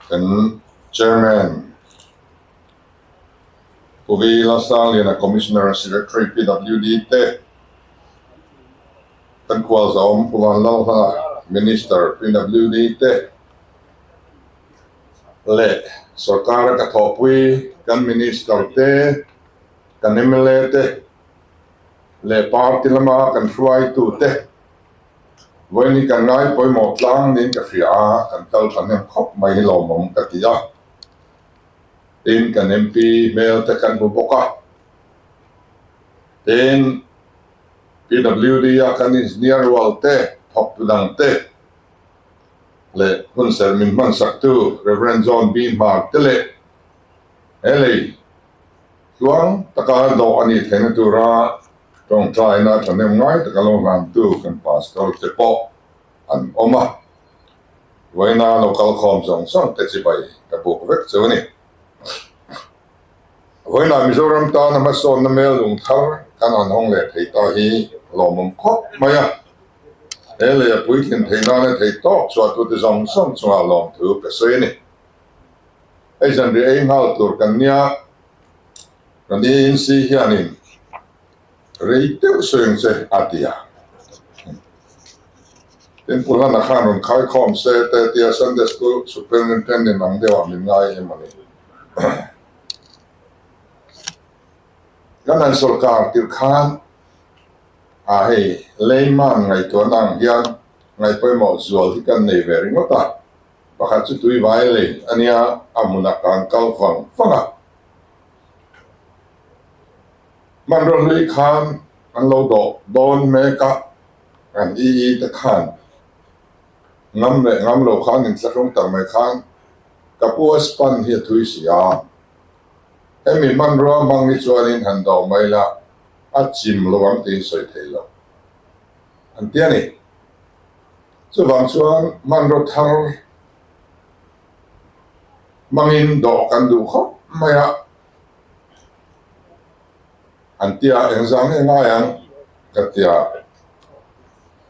Kan Chairman Pu V Lalsangliana Commissioner Secretary PWD te, kan khualzawm Pu Vanlalhlana Minister PWD te leh sorkara ka thawhpui kan Minister te, kan mla te leh party lama kan hruaitu te vawiin kan ngai pawimawh tlang niin ka hria a, kan kal thahnem khawp mai hi lawmawm ka ti a. Tin, kan MP hmel te kan hmu bawk a. Tin, PWD a kan engineer rual te, thawktu dang te leh hunserh min hmansaktu Rev. John B. Hmar te leh he lei Tluang taka dawh a nih theihna tura tawngtaina thahnem ngai taka lo hlantu kan pastor te pawh an awm a. Vawiina lo kal khawm zawng zawng te chibai ka buk vek chu a ni. Vawiina Mizoram tana hmasawnna mel lung thar kan han hawng leh thei ta hi lawmawm khawp mai a. He lei a puitlin theih nana thei tawk chhuahtute zawng zawng chungah lawmthu ka sawi a ni. Hei zanriah ei nghal tur kan nia, kan ANC hianin rei deuh sawi ang che a ti a. Tin Pu Hlana khan rawn khaikhawm se te tia Sunday School Superintendent ang deuhah min ngai em a ni. Kan han sawrkar tirh khan a hei layman ngaihtuahna ang hian ngaihpawimawh zual hi kan nei ve ringawt a. Pakhat chu tui vai lei a nia, a hmunah kan kal vang vang a. Hmanraw hlui khan an lo dawh dawn mek a, an EE te khan ngam leh ngam lo khan inthlahrung tak mai khan ka pu a span hi a thui si a. Hemi hmanrua hmang hi chuanin han dawh mai la, a chim lo ang tiin sawi thei lo an ti a ni. Chuvang chuan hmanraw thar hmangin dawh kan duh khawp mai a, an ti a, engzah nge ngai ang ka ti a,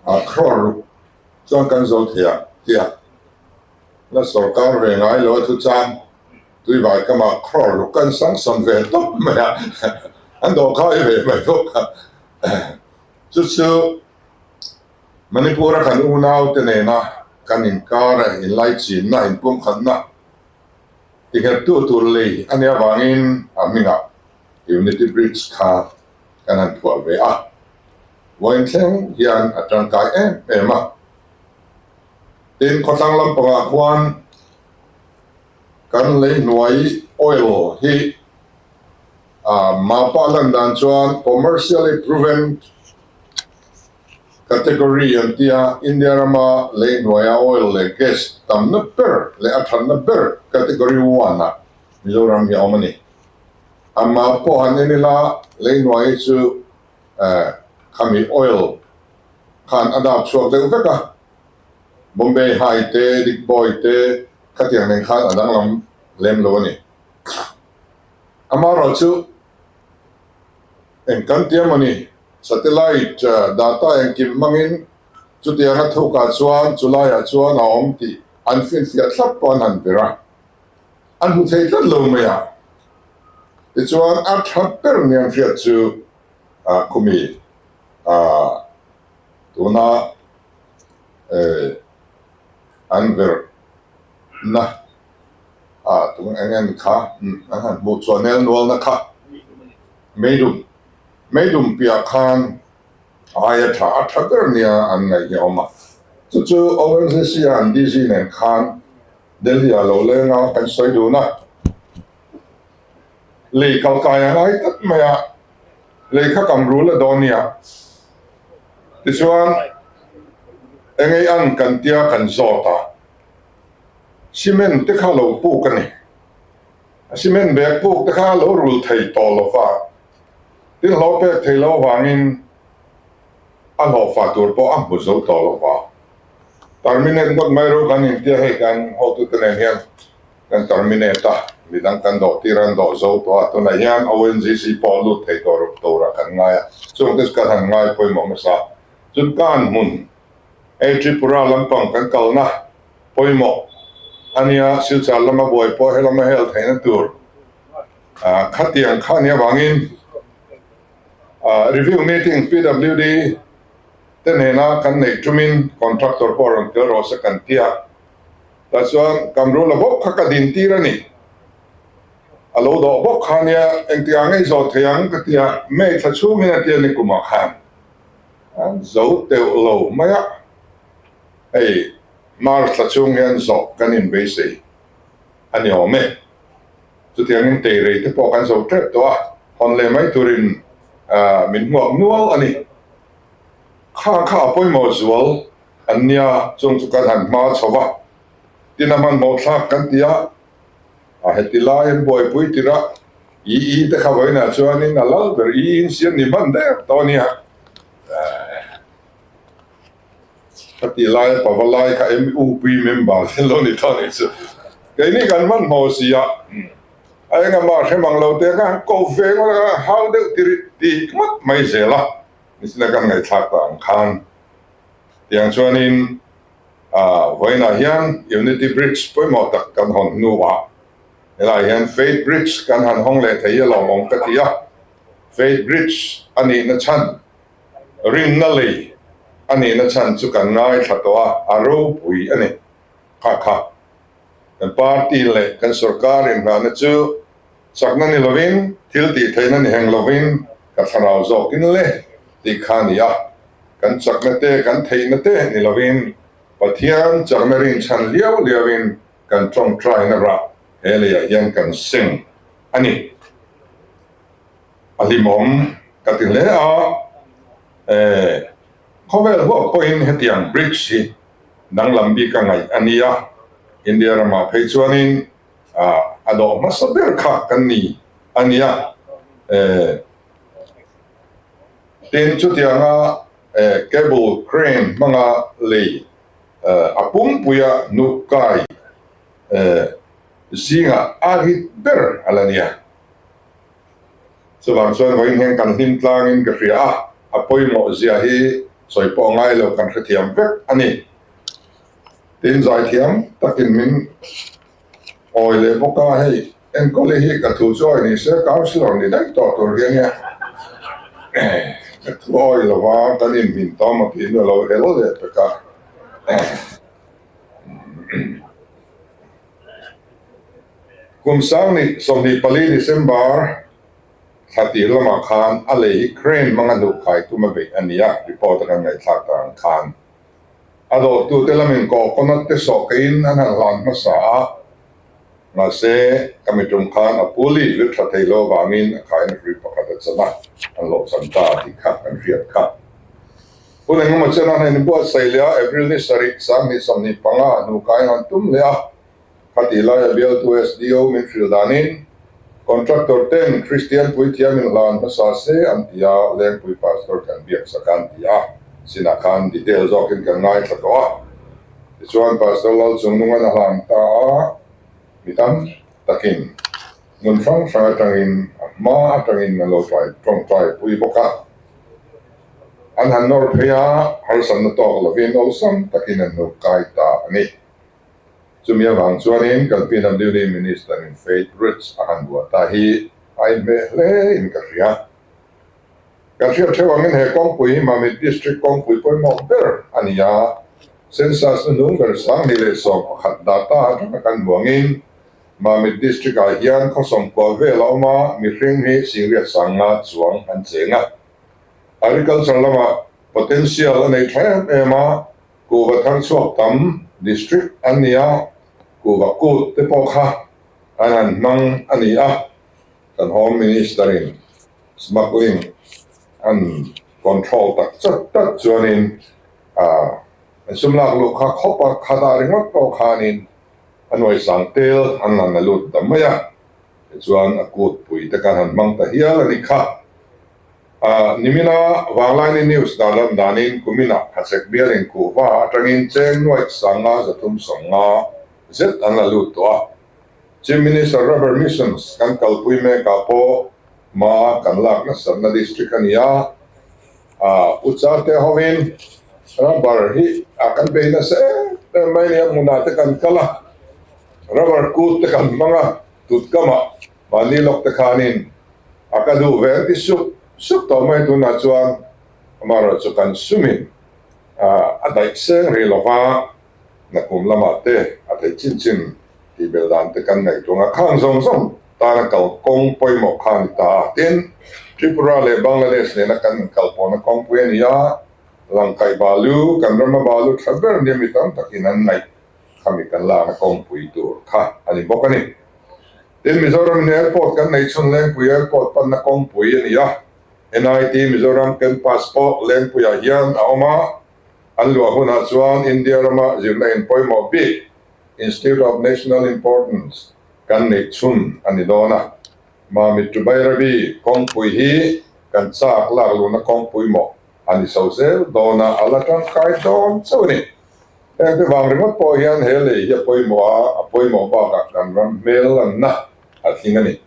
a crore ruk chuan kan zo thei a ti a, la sorkar ve ngai lo a thu chang tuivai kamah crore ruk kan sang sam ve tawp mai a, an dawh khai ve mai bawk a, chu chu. Manipur-a kan unaute nena kan inkara inlaichinna, inpumkhatna tinghettu tur lei a nih avangin a hmingah Unity Bridge kha kan han phuah ve a. Vawiin thleng hian a tangkai em em a. Tin, khawthlang lampangah khuan kan lei hnuai oil hi mapa lan dan chuan commercially proven Category an ti a, India rama lei hnuaia oil leh gas tamna ber leh a thatna ber Category one-ah Mizoram hi a awm a ni. Amah pawh han en ila lei hnuai hi chu khami oil khan a dap chhuak deuh vek a, Bombay High te, Digboi te khatiang nen khan a danglam lem lo a ni. Amaherawhchu eng kan ti emaw ni? Satellite data engkim hmangin chutianga thukah chuan chulaiah chuan a awm tih an finfiah thlap pawh an han ber a, an hmu thei tlat lo mai a. Tichuan a tha ber ni an hriat chu khumi tuna an verhna tun eng nge kha an han hmuh chhuah nel nualna kha meidum. Meidum piah khan aia tha a tha ber nia an ngaih hi a awm a. Chu chu ONGC a an DG nen khan Delhi ah lo leng a, kan sawi dun a. Lei kal kai a ngai tlat mai a, lei kha kam rul a dawn nia. Tichuan engei ang kan tia kan zawt a, cement te kha lo puk a ni. A cement bag puk te kha lo rul thei tawh lo va. Tin hlawh pek thei lo avangin a hlawhfa tur pawh a hmu zo tawh lo va. Terminate ngawt mai ro kan intia hei kan hotute nen hian kan terminate a, midang kan dawh tir an dawh zo tawh a, tunah hian ONGC pawh lut thei tawh ruk turah kan ngai a, chungte chu kan han ngai pawimawh hmasa. Chun kan hmun hei Tripura lampang kan kalna pawimawh. a nia, Silchar lama buai pawh helama hel theihna tur khatiang kha a nih avangin review meeting PWD te nena kan neih tumin contractor pawh rawn tel rawh se kan ti a, tah chuan Kamrula bawk kha ka din tir a ni. A lo dawh bawk kha nia, engtikah ngei zawh thei ang ka ti a, May thla chhungin a ti a ni kumah khan an zo teuh lo mai a, hei March thla chhung hian zawh kan inbeisei a ni awm e. Chutiangin teirei te pawh kan zo tep tawh a, hawn leh mai turin min hmuak nual a ni. Kha kha a pawimawh zual an nia, chung chu kan han hma chho va, tin a hmanhmawh thlak kan ti a, A heti lai an buaipui tirh a, EE te kha vawiinah chuanin a lal ber EE in siam ni hman der tawh a nia. Ka tih laia pava lai kha MUP member te an lo ni tawh a nih chu. Keini kan hmanhmawh si a, a engah hrem ang lo te kha han koh ve ngawt a, hau deuh ti ngawt mai zel a, nichina kan ngaihthlak ta ang khan. Tiang chuanin Vawiinah hian Unity Bridge pawimawh tak kan hawn hnuah helaiah hian Faith Bridge kan han hawng leh thei a lawmawm ka ti a. Faith Bridge a nihna chhan, rinna lei a nihna chhan chu kan ngaithla tawh a, a ropui a ni. Kha kha kan party leh kan sorkar inngahna chu chakna ni lovin, thil tih theihna ni heng lovin ka thlarau zawkin le tih kha a ni a. Kan chakna te, kan theihna te ni lovin Pathian chakna rinchhan liau liauin kan tawngtaina rah he leiah hian kan seng a ni. A hlimawm ka ti hle a, khawvel huap pawhin hetiang bridge hi danglam bik a ngaih a ni a, India ramah phei chuanin a dawh hmasa ber kha kan ni a nia. Tin, chutianga cable crane hmanga lei a pumpuia hnuk kai zingah a rit ber a la nia. Chuvang chuan vawiin hian kan hlim tlangin ka hria a, a pawimawh zia hi sawi pawh ngai lo kan hrethiam vek a ni. Tin, zaithiam takin min Awi leh bawk a, hei Enkawli hi ka thu chu awi ni se councillor ni daih tawh tur hi a nia. Ka thu awi lo va, kan inhmin tawh maw tiin a lo hel leh pek a. Kum sang ni 24 December thla tir lamah khan a lei hi crane hmanga hnuhkhai tum a beih a ni a, report a kan ngaihthlak tak ang khan. A dawhtute lamin coconut te sawhkeiin an han hlan hmasa a, mahse ka mitum khan a puli vir tha thei lo avangin a khain hrui pakhat a chan a, an hlawhchhan ta tih kha kan hriat kha. Hun engemaw chen an han inbuatsaih leh a, April ni sarih, 2025 hnu kaiin an tum leh a, Khatih laia bialtu SDO min hrilh danin contractor ten Kristian puithiam in hlan hmasa se an ti a, Lengpui Pastor kan biaksak a an ti a, sinah khan detail zawkin kan ngaithla tawh a. Tichuan Pastor Lalchungnungan a hlan ta a, mi tam takin hmun hrang hrang atangin a hma atangin an lo tawngtai pui bawk a. An han nawr phei a, harsatna tawk lovin awlsam takin an lo kai ta a ni. Chumi avang chuanin kan PWD Minister in Faith Bridge a han buah ta hi a inhmeh hle in ka hria. Kan hriat theuh angin he kawngpui hi Mamit District kawngpui pawimawh ber a ni a, Census hnuhnung ber 2011 data atanga kan hmu angin Mamit District ah hian khaw sawmkua vel a awm a, mihring hi singriat sanga chuang an cheng a. Agriculture lamah potential a nei tha em em a, Kuhva thar chhuak tam district an ni a, kuhva kut te pawh kha an han hmang a ni a, kan Home Minister in smuggling an control tak chat tak chuanin ah an sum lak luh kha khawp a, khatah ringawt pawh khanin a nuaisang tel an han la lut ta mai a, tichuan a kut pui te khan han hmang ta hial a ni kha. Nimina Vanglaini News dah lam danin kuminah Hachhek bialin kuhva atangin cheng nuaih sanga 350 zet an la lut tawh a. Chief Minister Rubber Missions kan kalpui mekah pawh hma kan lak nasatna district a ni a. Pu Charte hovin rubber hi a kan bei nasa em em mai a ni a, hmunah te kan kal a. Rubber kut te kan hmang a, tut kamah mahni lawk te khanin a ka duh ve an ti sup sup tawh mai tunah chuan amaherawhchu kan sumin a daih seng rih lo va, nakum lamah te a theih chin chin tih belh dan te kan ngaihtuah a, khang zawng zawng tana kal kawng pawimawh kha a ni ta a. Tin, Tripura leh Bangladesh nena kan inkalpawhna kawngpui a ni a, Langkaih balu, kan rama balu tha ber nia mi tam takin an ngaih khami kan lakna kawngpui tur kha a ni bawk a ni. Tin, Mizoram in airport kan neih chhun Lengpui Airport panna kawngpui a ni a, NIT Mizoram campus pawh Lengpuiah hian a awm a, an luah hunah chuan India rama zirna in pawimawh bik Institute of National Importance kan neih chhun a ni dawn a. Mamit to Bairabi kawngpui hi kan chak lak luhna kawngpui maw a ni chho zel dawn a, a la tangkai dawn chauh a ni. Hengte vang ringawt pawh hian he lei hi a pawimawh a, a pawimawh bakah kan ram hmel lanna a tling a ni.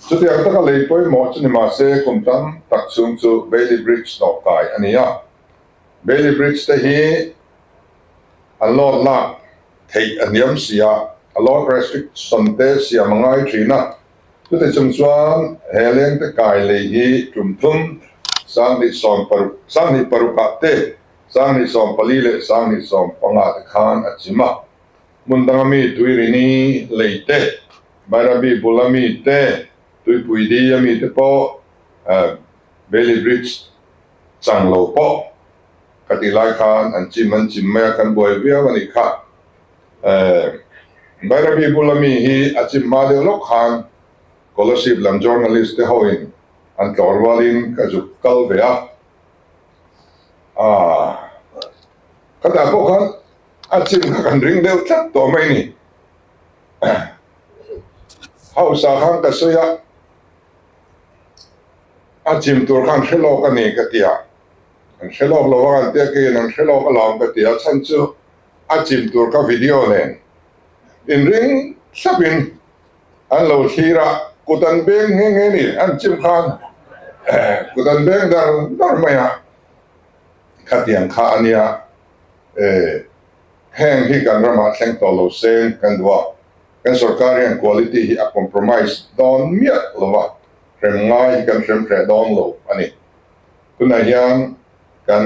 Chutiang taka lei pawimawh chu ni mahse kum tam tak chhung chu Bailey Bridge hnawh kai a ni a. Bailey Bridge te hi an load lak theih a hniam si a, a load restriction te siam a ngai thin a. Chuti chung chuan he lengte kai lei hi tum thum 2016, 2006 ah te, 2014 leh 2015 te khan a chim a. Hmun danga mi Tuirini lei te, Bairabi bula mi te, Tuipui di a mi te pawh Bailey Bridge chang lo pawh ka tih lai khan an chim an chim mai a, kan buai viau a nih kha. Bairabi bula mi hi a chim hma deuh lawk khan Kolasib lam journalist te hoin an tlawh rualin ka zuk kal ve a. Aaa khatah pawh khan a chim kha kan ring deuh tlat tawh mai ni. Hausa khan ka sawi a, a chim tur khan hre lawk a ni ka ti a. An hre lawk lo a kan tia keiin an hre lawk alawm ka ti a chhan chu a chim tur ka video nen inring thlapin an lo thlir a kut an beng nghe nghe ni an chim khan kut an beng dar dar mai a khatiang kha a nia heng hi kan ramah thleng tawh lo seng kan duh a kan sorkar hian quality hi a compromise dawn miah lo va hrem ngai hi kan hrem hreh dawn lo a ni. Tunah hian kan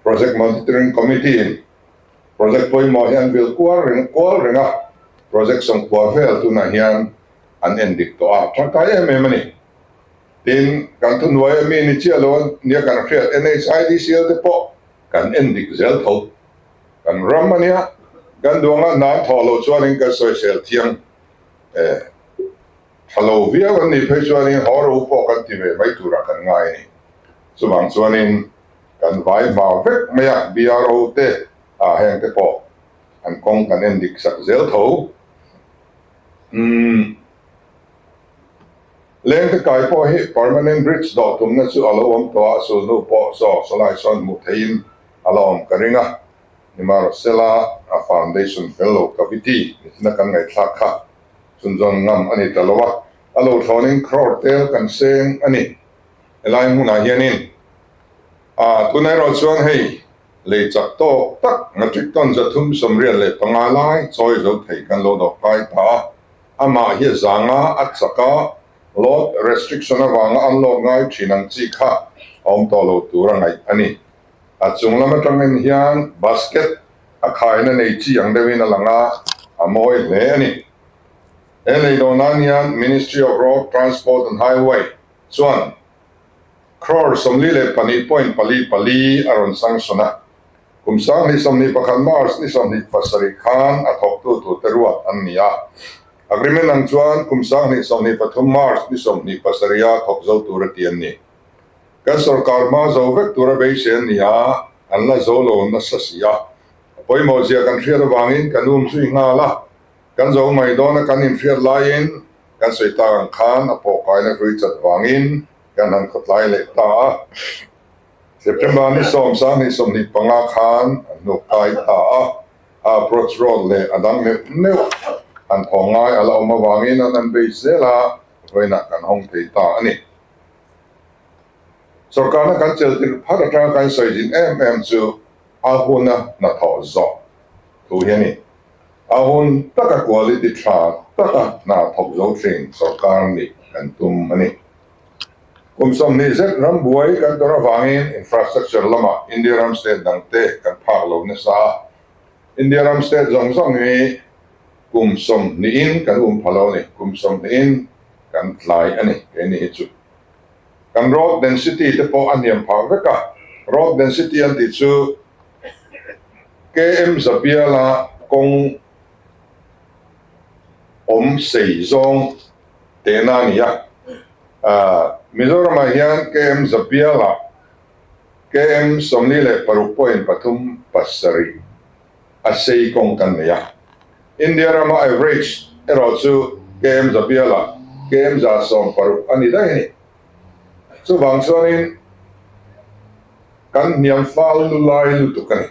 Project Monitoring Committee in project pawimawh hi an vil kual reng kual reng a, project sawmkua vel tunah hian an en dik tawh a, tangkai em em a ni. Tin, kan thuhnuai ami ni chiah lo nia kan hriat NHIDCL te pawh kan en dik zel tho. Kan ram a nia, kan duanga hna an thawh loh chuanin kan sawisel thiang e. Tha lo viau an nih phei chuanin haw ro pawh kan ti ve mai turah kan ngai a ni. Chuvang chuanin kan vai hma vek mai a, BRO te ah heng te pawh an kawng kan en dik sak zel tho. Umm Lengte kai pawh hi permanent bridge dawh tumna chu a lo awm tawh a, sulhnu pawh saw sawlai sawn hmuh theihin a la awm ka ring a. Nimahrawhsela a foundation fel lo cavity nichina kan ngaihthlak kha Chhunzawn ngam a ni ta lo a, a lo thlawnin crore tel kan seng a ni. Helai hmunah hianin a tunah erawh chuan hei lei chak tawk tak metric ton 385 lai chawi zo thei kan lo dawh kai ta a, amah hi a zanga a chak a, load restriction avanga an load ngai thin ang chi kha a awm tawh lo tur a ngaih a ni. A chung lam atangin hian basket A khaina nei chi ang deuhin a lang a, a mawi hle a ni. He lei dawn nan hian Ministry of Road Transport and Highway chuan crore 42.44 a rawn sanction a. Kum 2021 March ni 27 khan a thawktu turte ruat an ni a. Agreement ang chuan kum 2023 March ni 27 a thawk zo tur a ti an ni. Kan sorkar hma zo vek tura beisei an ni a, an la zo lo nasa si a. A pawimawh zia kan hriat avangin kan um zui nghal a, kan zo mai dawn a kan inhriat laiin kan sawi tak ang khan a pawhkaina hlui chat vangin kan han khawtlai leh ta a. September ni 10, 2025 khan an hnuk kai ta a, a approach road leh a dang neuh neuh han thaw ngai a la awm avangin an han bei zel a, vawiinah kan hawng thei ta a ni. Sorkarna kan chelh tirh phat atanga kan sawi zin em em chu a huna hnathawh zawh thu hi a ni. A hun taka quality tha taka hna thawk zo thin sorkar nih kan tum a ni. Kum 20 zet rambuai kan tawrh avangin infrastructure lamah India ram state dangte kan phak lo nasa a. India ram state zawng zawng hi kum sawmhnihin kan um pha lo a ni, kum sawmhnihin kan tlai a ni keini hi chu. Kan road density te pawh a hniam phah vek a, road density an tih chu KM Zabiala kawng awm sei zawng tehna a ni a. Mizoramah hian KM Zabiala KM 46.37 a sei kawng kan nei a. India rama average erawh chu KM Zabiala KM 160 a ni daih a ni. Chuvang chuanin kan hniam fal lu lai lutuk a ni.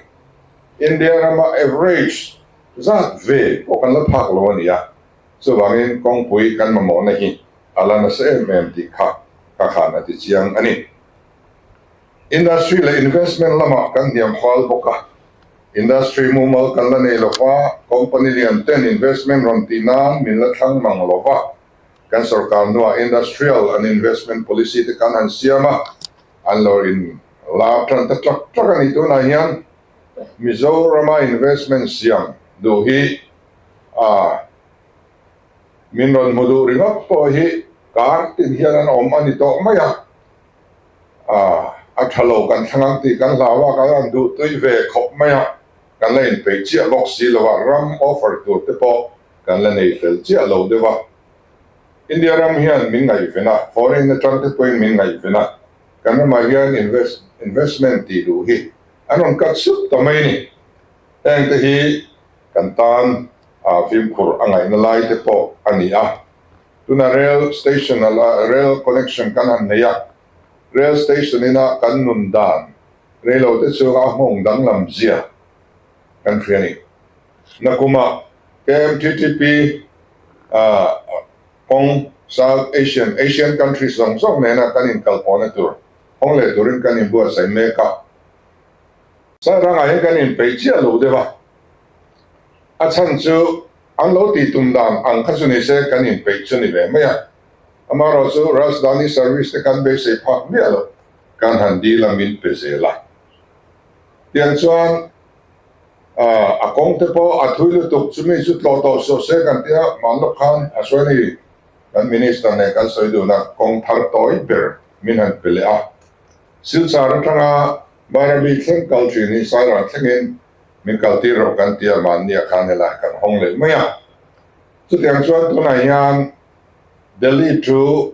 India rama average zat ve pawh kan la phak lo a ni a, chuvangin kawngpui kan mamawhna hi a la nasa em em tih kha ka khan a ti chiang a ni. Industry leh investment lamah kan hniam fal bawk a, industry mumal kan la nei lo va, company lian ten investment rawn tih nan min la thlang mang lo va, kan sorkar hnuah industrial and investment policy te kan han siam a, An lo in lar tan ta tlak tlak a ni. Tunah hian Mizorama investment siam duh hi a min rawn hmu duh ringawt pawh hi kar tin hian an awm a ni tawh mai a, a tha lo kan thlang ang tih kan hlau a, kan han duh tui ve khawp mai a, kan la inpeih chiah bawk si lo a, ram offer tur te pawh kan la nei fel chiah lo deuh a. India ram hian min ngaihven a, foreign atang te pawhin min ngaihven a, kan ramah hian invest investment tih duh hi an rawn cut sup ta mai a ni. Heng te hi kan tan ah fimkhur a ngaihna lai te pawh a ni a. Tuna rail station a la rail connection kan han nei a, rail station ina kan nun dan reilo te chu a nghawng danglam zia kan hria a ni. Nakumah KMTTP kawng South Asian, Asian countries zawng zawng nena kan inkalpawhna tur hawng leh turin kan inbuatsaih mek a. Sairangah hian kan inpeih chiah lo deuh a, a chhan chu an lo tih tum dan ang kha chu ni se kan inpeih chu ni ve mai a. Amaherawhchu Rajdhani service te kan beisei phak miah lo, kan han dil a min pe zel a. Tiang chuan A kawng te pawh a thui lutuk, chumi chu tlawh tawh suh se kan tia hmanlawk khan a sawi a ni. Kan Minister nen kan sawi dun a, kawng thar tawi ber min han pe leh a. Silchar atanga Bairabi thleng kal thin hi Sairang thlengin min kal tir rawh kan tia mahnia khan helai kan hawng leh mai a. Chutiang chuan tunah hian Delhi to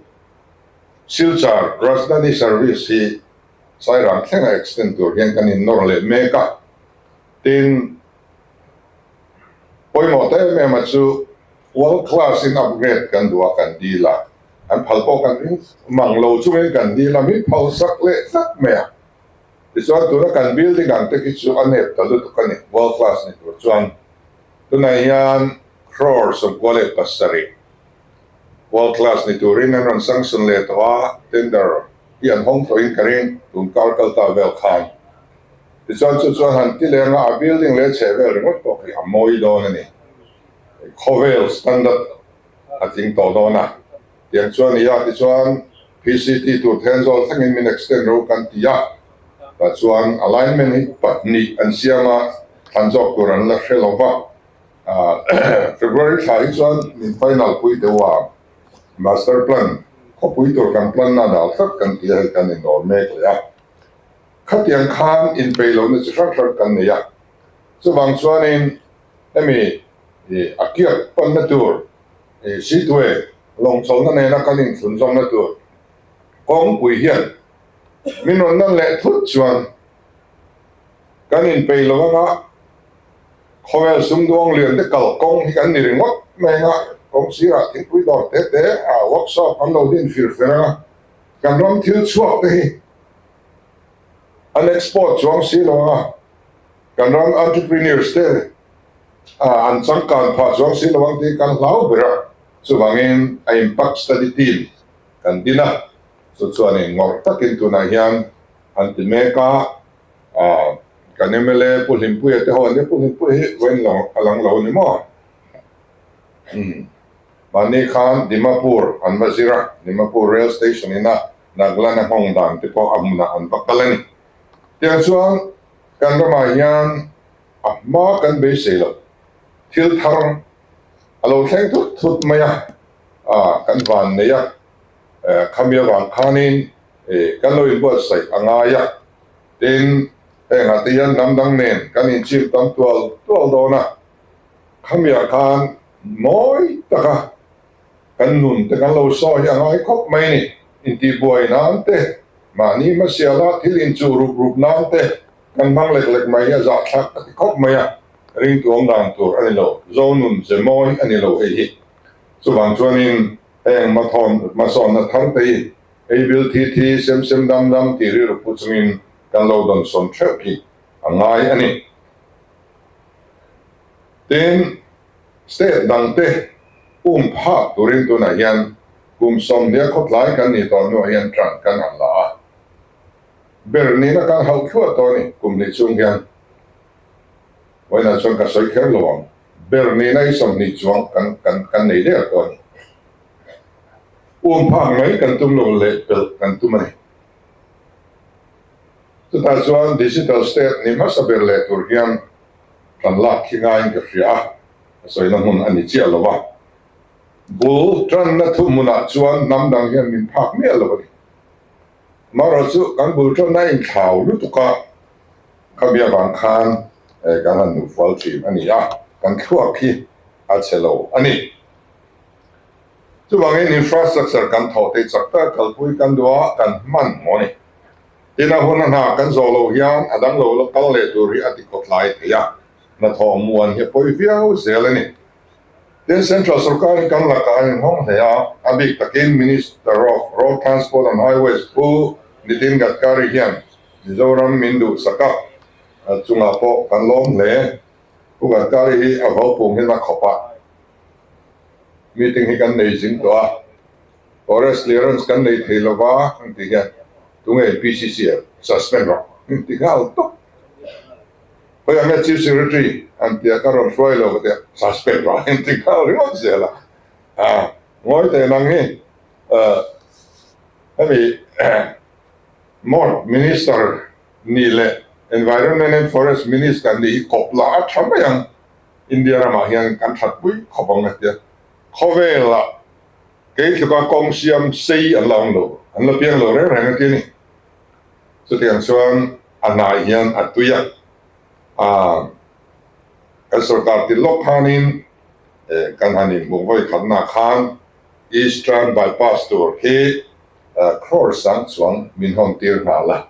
Silchar Rajdhani service hi Sairang thlenga extend tur hian kan innawr leh mek a. Tin, pawimawh ta em em a chu world class in upgrade kan duh a, kan dil a, an phal pawh kan ring mang lo chungin kan dil a, min phal sak leh tlat mai a. Tichuan tuna kan building ang te khi chu a nep ta lutuk a ni, world class ni tur chuan. Tunah hian crore 97 world class ni turin an rawn sanction leh tawh a, tender hi an hawng tawhin ka ring tun kar kal ta vel khan. Tichuan chu chuan han ti leng a, a building leh chheh vel ringawt pawh khi a mawi dawn a ni. Khawvel standard a tling tawh dawn a, tiang chuan i a, tichuan PCT tur Thenzawl thlengin min extend ro kan ti a, tah chuan alignment hi pahnih an siam a, thlan zawk tur an la hre lo va, February thla hi chuan min final pui deuh a, master plan khawpui tur kan plan na dal tlat kan ti a, hei kan inawr mek leh a. Khatiang khan inpeih lohna chi hrang hrang kan nei a, chuvang chuanin hemi a kiak panna tur Seatway lawngchawlhna nena kan inthlunzawmna tur kawngpui hian min rawn nan leh thut chuan kan inpeih lo anga khawvel sumduang lian te kalkawng hi kan ni ringawt mai anga kawng sirah thingpui dawr te te ah workshop an lo din fir fer anga kan ram thil chhuak te hi An export chuang si lo a, kan ram entrepreneurs te an changkan phah chuang si lo ang tih kan hlau ber a, chuvangin a impact study team kan din a, chu chuanin ngawrh takin tunah hian an ti mek a, kan mla Pu Hlimpuia te ho an nia, Pu Hlimpuia hi vawiin a lang lo a ni maw? Mahni khan Dimapur an va zir a, Dimapur Rail Station ina Nagaland a nghawng dan te pawh a hmunah an va kal a ni. Tiang chuan kan ramah hian a hma kan beisei loh thil thar a lo thleng thut thut mai a, kan van nei a, khami avang khanin kan lo inbuatsaih a ngai a, tin hengah te hian hnam dang nen kan inchim tam tual tual dawn a, khamiah khan mawi taka kan nun te kan lo sawi hi a ngai khawp mai a ni, intihbuai nan te, mahni hmasiala thil inchuh rup rup nan te kan hmang lek lek mai hi a zahthlak ka ti khawp mai a, ringtu awm dan tur a ni lo, zo nun ze mawi a ni lo hei hi. Chuvang chuanin heng hmathawn hmasawnna thar te hi ei bil thi thi, sem sem dam dam tih rilru pu chungin kan lo dawnsawn theuh hi a ngai a ni. Tin, state dangte um phak turin tunah hian kum 20 khawtlai kan nih tawh hnuah hian tan kan han la a. Ber nihna kan hauh thluah tawh a ni kum hnih chhung hian. Vawiinah chuan ka sawi kher lo ang. Ber nihna hi 20 chuang kan kan kan nei der tawh a ni. Um phak mai kan tum lo leh pelh kan tum a ni. Chutah chuan digital state ni hmasa ber leh tur hian kan lak khi ngaiin ka hria a, ka sawina hmun a ni chiah lo va. Bul tanna thuhmunah chuan hnam dang hian min phak miah lo a ni. Amaherawh chu kan bul tanna a inthlau lutuk a, khami avang khan kan han nuhfual thin a ni a, kan thluak hi a chhe lo a ni. Chuvangin infrastructure kan thawh te chak tak kalpui kan duh a, kan hman maw ni. Tin a hun a hna kan zawh loh hian a dang lo la kal leh tur hi a ti khawtlai thei a, hnathawh muan hi a pawi viau zel a ni. Tin Central sorkar hi kan lakah a inhawng hle a, a bik takin Minister of Road Transport and Highways Pu Nitin Gadkari hian Mizoram min duhsak a, a chungah pawh kan lawm hle. Pu Gadkari hi a vaupung hi na khawp a, meeting hi kan nei zing tawh a. Forest clearance kan nei thei lo va an tih hian tunge PCC a suspend rawh an ti nghal tawp. Khawi ang nge Chief Secretary an tia ka rawn hruai lo ka tia suspend rawh an ti nghal ringawt zel a. A ngawi teh nang hi hemi Mort Minister nih leh Environment and Forest Minister nih hi kawp la a tha mai ang India ramah hian kan thatpui khawp ang a tia khawvelah Kei tluka kawng siam sei an la awm lo, an la piang lo reng reng a ti a ni. Chutiang chuan a hnai hian a tui a, aah kan sorkar ti lawk khanin kan han inhmuh vawi khatna khan Eastern Bypass tur hi crore sang chuang min hawn tir nghal a.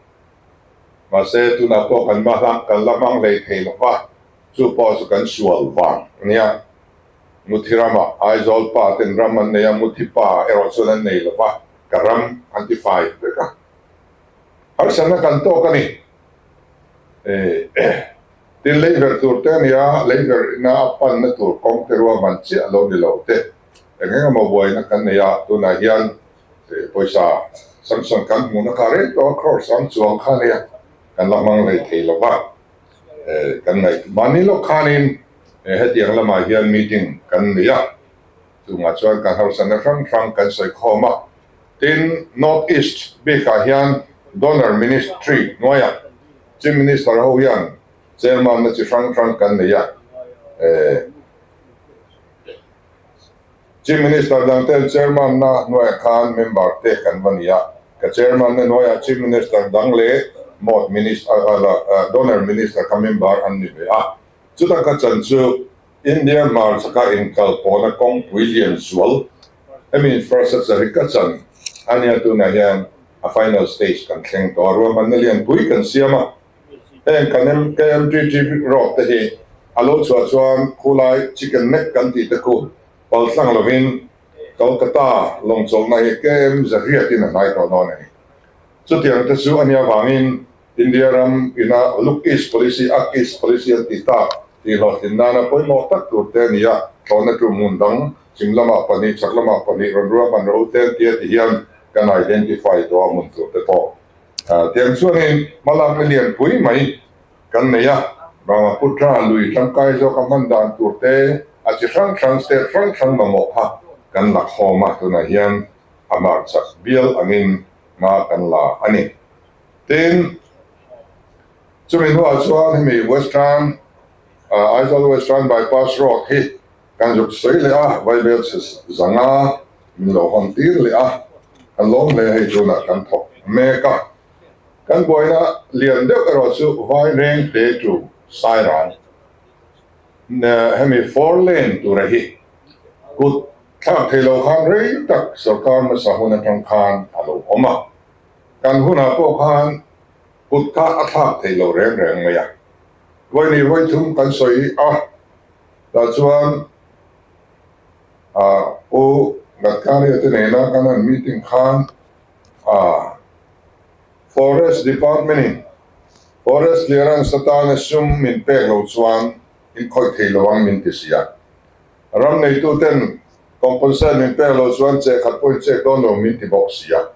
Mahse tunah pawh kan kan la hmang hlei thei lo va, chu pawh chu kan sual vang a nia. Muthi ramah Aizawl pa ten ram an nei a, Muthi pa erawh chuan an nei lo va, ka ram an ti fai vek a. Harsatna kan tawk a ni. Tin leiverh tur te a ni a, leiverhna a panna tur kawng te ruahman chiah lo ni lo te, eng eng emaw buaina kan nei a, tunah hian pawisa sanction kan hmuhna kha reng tawh a, crore sang chuang kha a nia, kan la hmang lei thei lo va, kan ngaih mahni lawk khanin Hetiang lamah hian meeting kan nei a, chungah chuan kan harsatna hrang hrang kan sawi khawm a. Tin, North East bikah hian Donor Ministry hnuaiah Chief Minister ho hian chairman-na chi hrang hrang kan nei a. Chief Minister dangten chairman-na hnuaiah khan member te kan va ni a. Ka chairman-na hnuaiah Chief Minister dang leh Mawt Minister, Donor Minister kha member an ni ve a. Chuta ka chan chu India hmarchaka inkal pawhna kawngpui lian zual hemi infrastructure hi ka chan a nia tunah hian a final stage kan thleng tawh a, ruahmanna lianpui kan siam a, heng kan KMTT road te hi a lo chhuah chuan khulai chicken neck kan tih te khu paltlang lovin Kolkata lawngchawlhna hi KM zariatin a hnai tawh dawn a ni. Chutiang te chu a nia vangin India ram ina Look East Policy, Act East Policy an tih tak tih hlawhtlin nana pawimawh tak tur te a ni a, thlawhna tum hmun dang chhim lamah pahnih, chhak lamah pahnih rawn ruahman ro te an ti a ti hian kan identify tawh a hmun tur te pawh tiang chuanin hmalakna lianpui mai kan nei a, Brahmaputra lui tangkai zawk a hman dan tur te A chi hrang hrang, state hrang hrang mamawh kha kan la khawm a, tunah hian a hmarchhak bial angin hma kan la a ni. Tin, chumi hnuah chuan hemi Western, Aizawl Western Bypass Road hi kan zuk sawi leh a, Vaibel chhe zanga min lo hawn tir leh a, kan lawm hle hei tunah kan thawk mek a. Kan buaina lian deuh erawh chu Vaireng te tu Sairang hemi four lane tura hi kut thlak thei lo khan rei tak sorkar hmasa hun atang khan a lo awm a, kan hunah pawh khan kut kha a thlak thei lo reng reng mai a. Vawi vawi thum kan sawi a, tah chuan Pu Gadkari-a te nena kan han meeting khan a Forest Department in Forest Clearance atana sum min pek lo chuan in khawih thei lo ang min ti si a. Ram neitu ten compensate min pek lo chuan che khat pawh in chek dawn lo min ti bawk si a.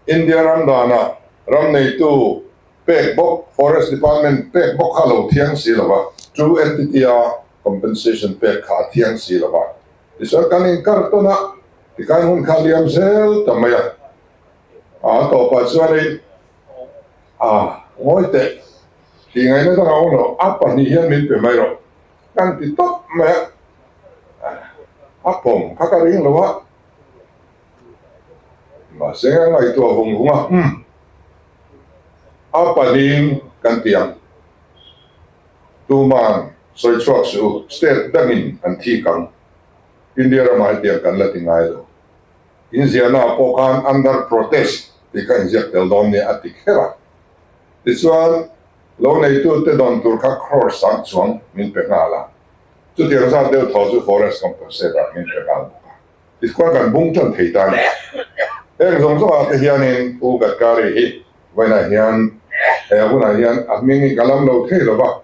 India ram danah ram neitu pek bawk Forest Department pek bawk kha a lo thiang si lo va, two entity a compensation pek kha a thiang si lo va. Tichuan kan inkar tawn a, tikhan hun kha a liam zel ta mai a. A tawpah chuanin a ngawi teh tih ngaihna dang a awm lo, a pahnih hian min pe mai rawh kan ti tawp mai a, a pawm kha ka ring lo a, mahse a ngaihtuah vung vung a, umm a pahnihin kan ti ang, tuman sawi chhuak suh u, state dangin an thik ang, India ramah hetiang kan la ti ngai lo. Inziahna ah pawh khan under protest tih kha inziak tel dawn nia a ti kher a. Tichuan, lo neitute dawn tur kha crore sang chuang min pe nghal a. Chutiang zat deuh thaw chu forest compensate ah min pe nghal bawk a. Tichuan kan bung tan thei ta a ni. Heng zawng zawng ah te hianin Pu Gadkari hi vawiinah hian he hunah hian a hming hi ka lam lo thei lo va,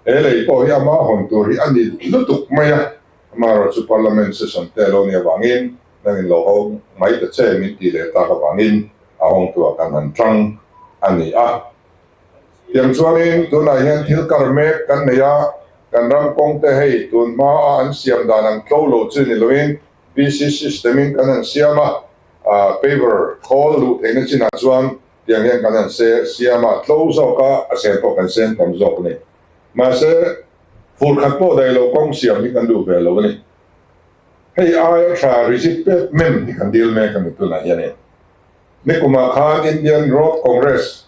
he lei pawh hi ama hawn tur hi a ni lutuk mai a. Amaherawhchu chu Parliament session te lo nih avangin nangin lo hawng mai ta che min tih leh tak avangin a hawngtuah kan han tang a ni a. Tiang chuanin tunah hian thil kar mek kan nei a, kan ram kawng te hei tun hma a an siam dan ang tlo lo chu ni loin BC system in kan han siam a, paver khawl luh theihna chinah chuan tiang hian kan han siam a, tlo zawk a, a sen pawh kan sen tam zawk a ni. Mahse, fur khat pawh daih lo kawng siam hi kan duh ve lo a ni. Hei aia tha rigid pavement hi kan dil mek a ni tunah hianin. Nikumah khan Indian Road Congress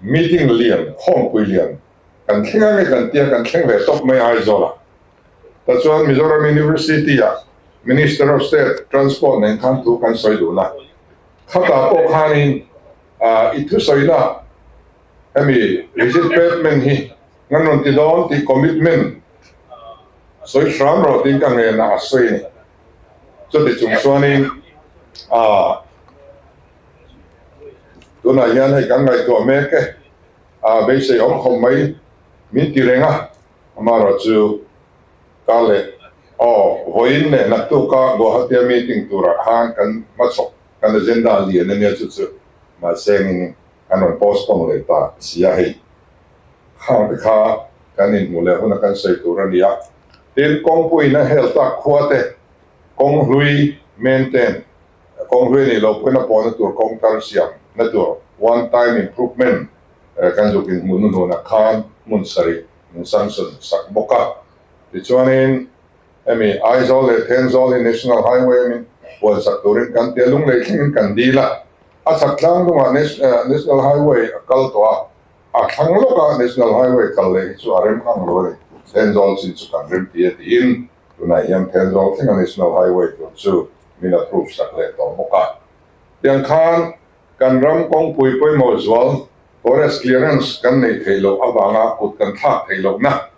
meeting lian, khawmpui lian kan thleng a nge kan tia kan thleng ve tawp mai Aizawlah. Tachuan Mizoram University-ah Minister of State Transport nen khan thu kan sawi dun a. Khatah pawh khanin i thusawina Hemi rigid pavement hi ngan rawn ti dawn tih commitment sawi hram rawh tiin ka ngen a, a sawi a ni. Chuti chung chuanin ah tunah hian hei kan ngaihtuah mek e, ah beisei awm khawp mai min ti reng a, amaherawh chu ka leh aw vawiin leh naktuka Guwahati-a meeting turah khan kan hmachhawk kan agenda lian ania chu chu mahse engin An rawn postpone leh ta si a hei. Khang te kha kan inhmuh leh huna kan sawi tur a ni a. Tin, kawngpuiin a hel tak khua te, kawng hlui maintain, kawng hlui nih loh pawhin a pawhna tur kawng tar siam na tur one time improvement kan zuk inhmuh hnuhnunah khan hmun sarih min sanction sak bawk a. Tichuanin hemi Aizawl leh Thenzawl hi National Highway min puansak turin kan tia lunglei thlengin kan dil a. A chhak tlang dungah National Highway a kal tawh a, a thlang lawka National Highway kal leh hi chu a rem ngang lo a ni. Thenzawl chin chu kan rem ti a tiin tunah hian Thenzawl thlenga National Highway tur chu min approve sak leh tawh bawk a. Tiang khan kan ram kawngpui pawimawh zual forest clearance kan neih theih loh avanga kut kan thlak theih lohna,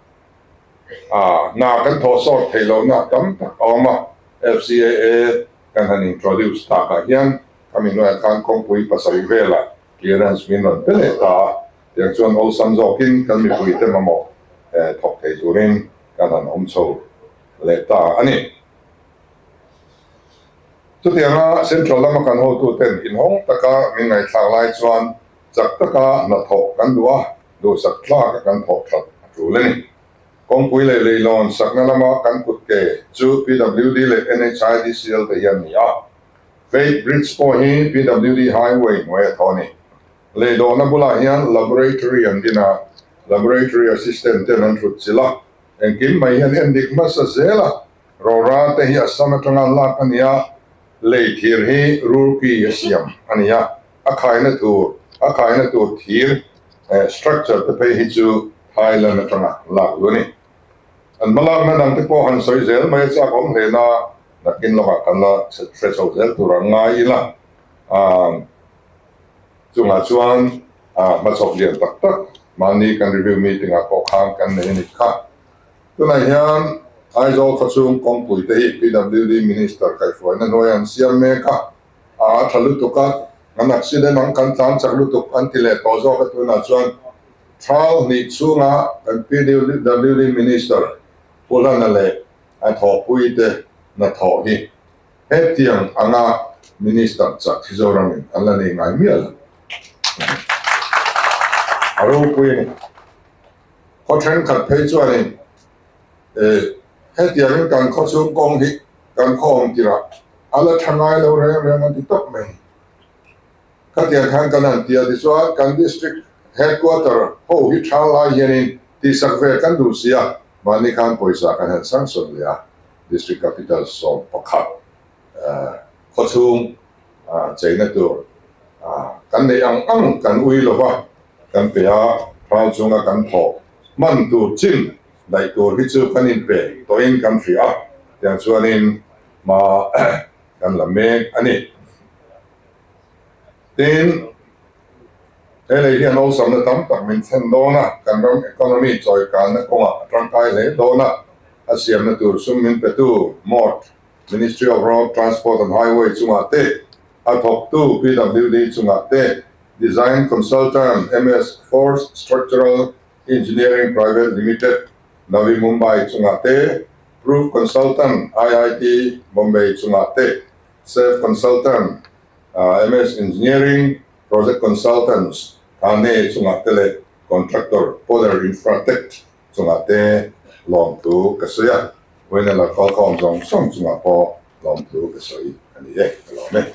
hna kan thawh sawt theih lohna tam tak a awm a, FCAA kan han introduce takah hian Khami hnuaiah khan kawngpui pasarih velah clearance min rawn pe leh ta a, tiang chuan awlsam zawkin kan mipuite mamawh thawk thei turin kan han awm chho leh ta a ni. Chutianga Central lama kan hotuten inhawng taka min ngaihthlak lai chuan chak taka hnathawh kan duh a, duhsak tlaka kan thawh that a tul a ni. Kawngpui leh leilawn sakna lama kan kut ke chu PWD leh NHIDCL te hi an ni a. Faith Bridge pawh hi PWD Highway hnuai a thaw a ni. Leidawhna bulah hian Laboratory an din a, Laboratory Assistant ten an thut chilh a, engkim mai hian endik hmasa zel a, Rora te hi Assam atanga lak a ni a, lei thir hi Roorkee a siam a ni a, a khaina tur a khaina tur thir structure te phei hi chu Thailand atanga lak lu a ni. An hmalakna dang te pawh han sawi zel mai a chak awm hle na, nakin lawkah kan la hre chho zel tur ang ngai ila. Chungah chuan hmachhawp lian tak tak mahni kan review meeting ah pawh khan kan nei a ni kha. Tunah hian Aizawl khawchhung kawngpui te hi PWD Minister kaihhruaina hnuaiah an siam mek a, a tha lutuk a, an accident ang kan tlan chak lutuk an ti leh tawh zawk a tunah chuan thal hnih chhunga kan PWD Minister Pu Hlana leh a thawhpui te hnathawh hi Hetiang anga Minister chak hi Zoramin an la nei ngai miah lo. A ropui a ni. Khaw thenkhat phei chuanin hetiangin kan khaw chhung kawng hi kan khaw awm tirah a la tha ngai lo reng reng an ti tawp mai. Khatiang khan kan han ti a, tichuan kan District Headquarter ho hi tha lai hianin tihsak ve kan duh si a, mahni khan pawisa kan han sanction leh a, District Capital 11 khawchhung cheina tur kan neih ang ang kan ui lo va, kan pe a, ral chunga kan thawh hman tur chin daih tur hi chu kan inpe tawhin kan hria a, tiang chuanin hma kan la mek a ni. Tin, he lei hian awlsamna tam tak min thlen dawn a, kan ram economy chawikanna kawngah a tangkai hle dawn a, a siamna tur sum min petu MORT, Ministry of Road Transport and Highway, chungah te, a thawktu PWD chungah te, Design Consultant MS Force Structural Engineering Private Limited, Navi Mumbai chungah te, Proof Consultant IIT Bombay chungah te, Safe Consultant, MS Engineering, Project Consultants, Thane chungah te leh Contractor Polar Infratech chungah te lawmthu ka sawi a, Uaina la kalkhawm zawng zawng chungah pawh lawmthu ka sawi a ni e, ka lawm e.